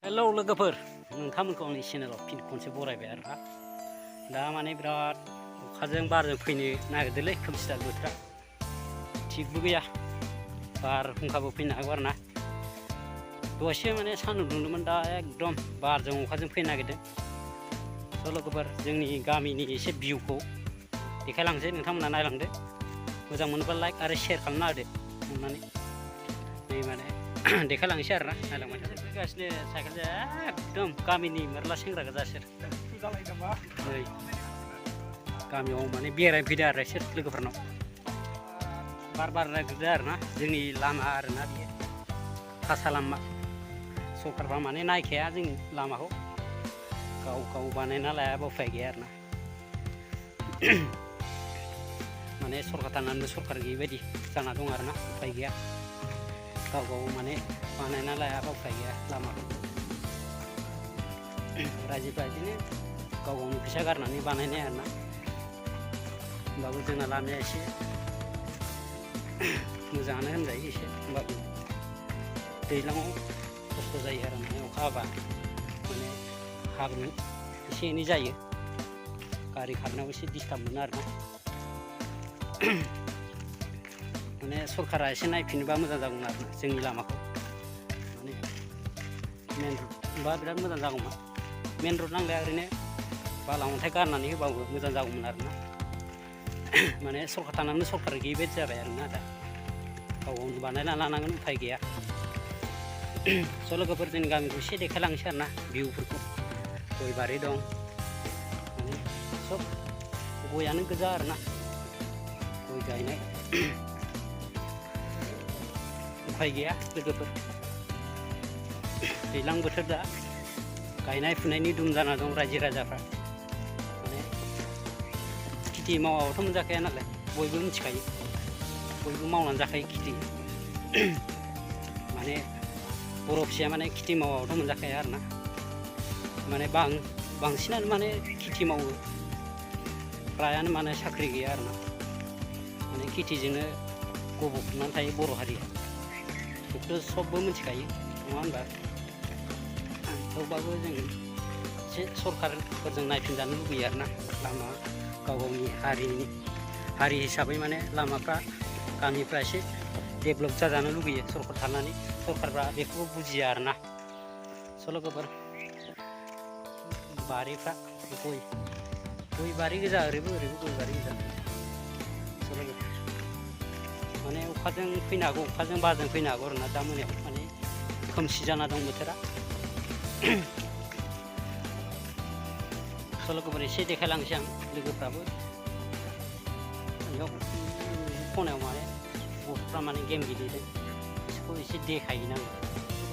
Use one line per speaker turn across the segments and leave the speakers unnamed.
Hello लोगोफोर नोंथांमोनखौ आंनि चेनेलाव फिन खनसे बरायबाय आरोना दा माने बिराद अखाजों बारजों फैनो नागिरदोंलै खोमसिथार बोथोरा थिगबो गैया बारहुंखाबो फैनो हागौ आरोना दसे माने सान्दुं दुंदोंमोन दा एकदम बारजों अखाजों फैनो नागिरदों स' लोगोफोर जोंनि गामिनि एसे भिउखौ देखायलांसै नोंथांमोना नायलांदो मोजां मोनोबा लाइक आरो शेयार खालामना होदो अननानै नै माने देखायलांसै आरोना नायलांबाय थादो फैगासिनो साइकेलजों एकदम गामिनि मेरला सेंग्रा गोजा इसोर नै गामियाव माने बेरायनो फैदों आरो इसोर लोगोफोरनाव बार बारनो नागिरदों आरोना जोंनि लामा आरोना बेयो खासा लामा सरखारफ्रा माने नायखाया जोंनि लामाखौ गाव बानायना लायाबा उफाय गैया आरोना माने सरखार थानानैबो सरखार गैयि बायदि जाना दं आरोना उफाय गैया गाव माने बानायना लायाबा उफाय गैया लामाखौ रायजोफ्रा बिदिनो गाव गावनि फैसा गारनानै बानायनाय आरोना होमबाबो जोंना लामाया एसे मोजाङानो होनजायो एसे होमबाबो दैज्लाङाव खस्थ' जायो आरो माने अखा हाबा माने हाब्रु एसे एनै जायो गारि खारनायाव एसे डिस्टार्ब मोनो आरोना माने सरकारा एसे नायफिनोबा मोजां जागौमोन आरोना जोंनि लामाखौ माने मेन रडबा बिराद मोजां जागौमोन मेन रड नांलाया ओरैनो बाला अन्थाइ गारनानै होबाबो मोजां जागौमोन आरोना माने सरकार थानानै सरकार गैयि बायदि जाबाय आरोना दा गाव गावनो बानायना लानांगोन उफाय गैया स' लोगोफोर जोंनि गामिखौ एसे देखायलांसै आरोना भिउफोरखौ गय बारि दं माने सब गयानो गोजा आरोना गय गायनाय उफाय गैया लोगोफोर दैज्लां बोथोर दा गायनाय फुनायनि दुम जाना दं रायजो राजाफ्रा माने खेथि मावाबाथ' मोनजाखाया नालाय बयबो मिथिखायो बयबो मावनानै जाखायो खेथि माने बर' फिसाया माने खेथि मावाबाथ' मोनजाखाया आरोना माने बांसिनानो माने खेथि मावो फ्रायानो माने साख्रि गैया आरोना माने खेथिजोंनो गब'फबनानै थायो बर' हारिया बेखौथ' सबबो मिथिखायो नङा होनबा थेवबाबो जों एसे सरकारफोरजों नायफिनजानो लुबैयो आरोना लामा गाव गावनि हारि हिसाबै माने लामाफ्रा गामिफ्रा एसे डेभेलप जाजानो लुबैयो सरकार थानानै सरकारफ्रा बेखौबो बुजिया आरोना स' लोगोफोर बारिफ्रा गय बारि गोजा ओरैबो गय बारि गोजा स' लोगोफोर माने अखाजों फैनो हागौ अखाजों बारजों फैनो हागौ आरोना दा मोनायाव माने खोमसि जाना दं बोथोरा स' लोगोफोर एसे देखायलांसै आं लोगोफ्राबो बेयाव खनायाव माने गथ'फ्रा माने गेम गेलेदों बिसोरखौ एसे देखायहैनांगौ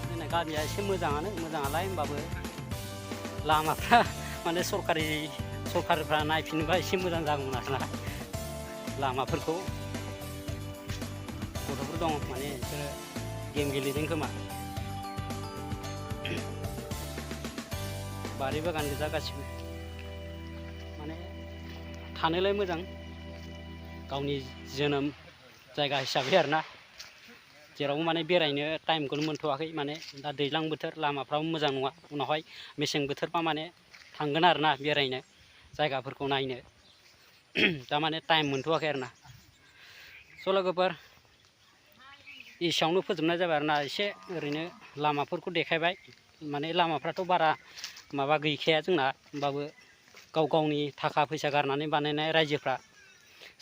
जोंना गामिया एसे मोजाङालाय होमबाबो लामाफ्रा माने सरकारफ्रा नायफिनोबा एसे मोजां जागौमोन आरोना लामाफोरखौ गथ'फोर दं माने बिसोरो गेम गेलेदों खोमा बारि बागान गोजा गासिबो माने थानोलाय मोजां गावनि जोनोम जायगा हिसाबै आरोना जेरावबो माने बेरायनो टाइमखौनो मोनथ'वाखै माने दा दैज्लां बोथोर लामाफ्राबो मोजां नङा उनावहाय मेसें बोथोरबा माने थांगोन आरोना बेरायनो जायगाफोरखौ नायनो दा माने टाइम मोनथ'वाखै आरोना स' लोगोफोर एसेयावनो फोजोबनाय जाबाय आरोना एसे ओरैनो लामाफोरखौ देखायबाय माने लामाफ्राथ' बारा माबा गैखाया जोंना होमबाबो गाव गावनि थाखा फैसा गारनानै बानायनाय रायजोफ्रा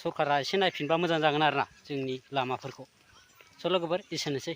सरकारा एसे नायफिनबा मोजां जागोन आरोना जोंनि लामाफोरखौ स' लोगोफोर एसेनोसै।